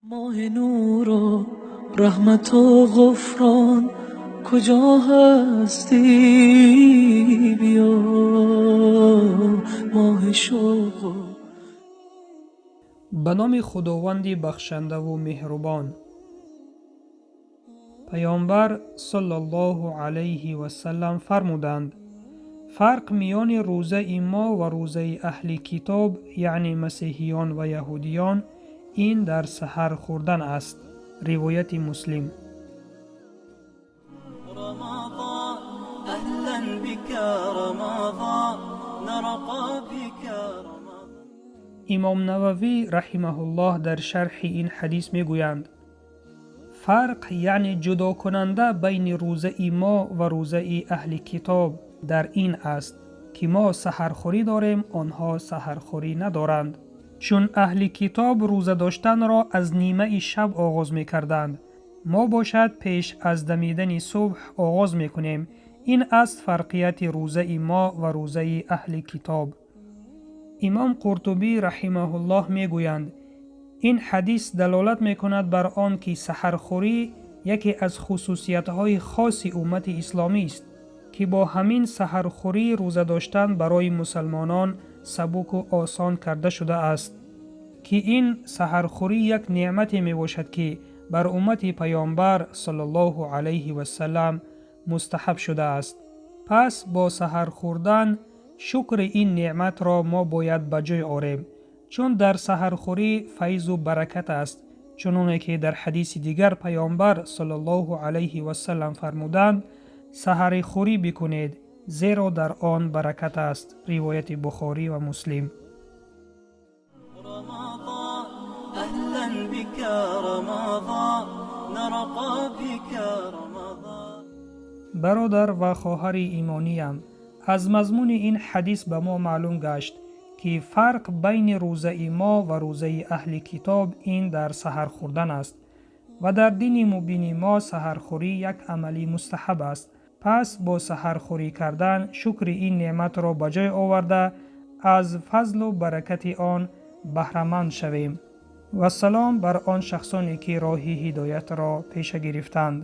Моҳи нуру раҳмату ғуфрон, куҷо ҳастӣ, биё, моҳи шавқ. Ба номи Худованди бахшандаву меҳрубон. Паёмбар саллаллоҳу алайҳи васаллам фармуданд: фарқ миёни рӯзаи мо ва рӯзаи аҳли китоб, яъне масеҳиён ва яҳудиён, ин дар саҳар хӯрдан аст. Ривояти Муслим. Рамазон, аҳлан бика Рамазон, нарқа бика Рамазон. Имом Нававӣ раҳимаҳуллоҳ дар шарҳи ин ҳадис мегӯянд: фарқ, яъне ҷудокунанда байни рӯзаи мо ва рӯзаи аҳли китоб дар ин аст, ки мо саҳархӯрӣ дорем, онҳо саҳархӯрӣ надоранд. Чун аҳли китоб рӯза доштанро аз нимаи шаб оғоз мекарданд, мо бошад пеш аз дамидани субҳ оғоз мекунем. Ин аст фарқияти рӯзаи мо ва рӯзаи аҳли китоб. Имом Қуртубӣ раҳимаҳуллоҳ мегӯянд: ин ҳадис далолат мекунад бар он, ки саҳархӯрӣ яке аз хусусиятҳои хоси уммати исломӣ аст, ки бо ҳамин саҳархӯрӣ рӯза доштан барои мусалмонон сабуку осон карда шудааст, ки ин саҳархӯрӣ як неъмате мебошад, ки бар уммати паёмбар саллаллоҳу алайҳи васаллам мустаҳаб шудааст. Пас бо саҳар хӯрдан шукри ин неъматро мо бояд ба ҷой орем, чун дар саҳархӯрӣ файзу баракат аст, чуноне ки дар ҳадиси дигар паёмбар саллаллоҳу алайҳи васаллам фармуданд: саҳархӯрӣ бикунед, зеро дар он баракат аст. Ривояти Бухорӣ ва Муслим. Рамазон, аҳлан бика Рамазон, нарқа бика Рамазон. Бародар ва хоҳари имониям, аз мазмуни ин ҳадис ба мо маълум гашт, ки фарқ байни рӯзаи мо ва рӯзаи аҳли китоб ин дар саҳар хӯрдан аст ва дар дини мубини мо саҳархӯрӣ як амали мустаҳаб аст. Пас бо саҳархӯрӣ кардан шукри ин неъматро ба ҷой оварда, аз фазлу баракати он баҳраманд шавем. Вассалом бар он шахсоне, ки роҳи ҳидоятро пеша гирифтанд.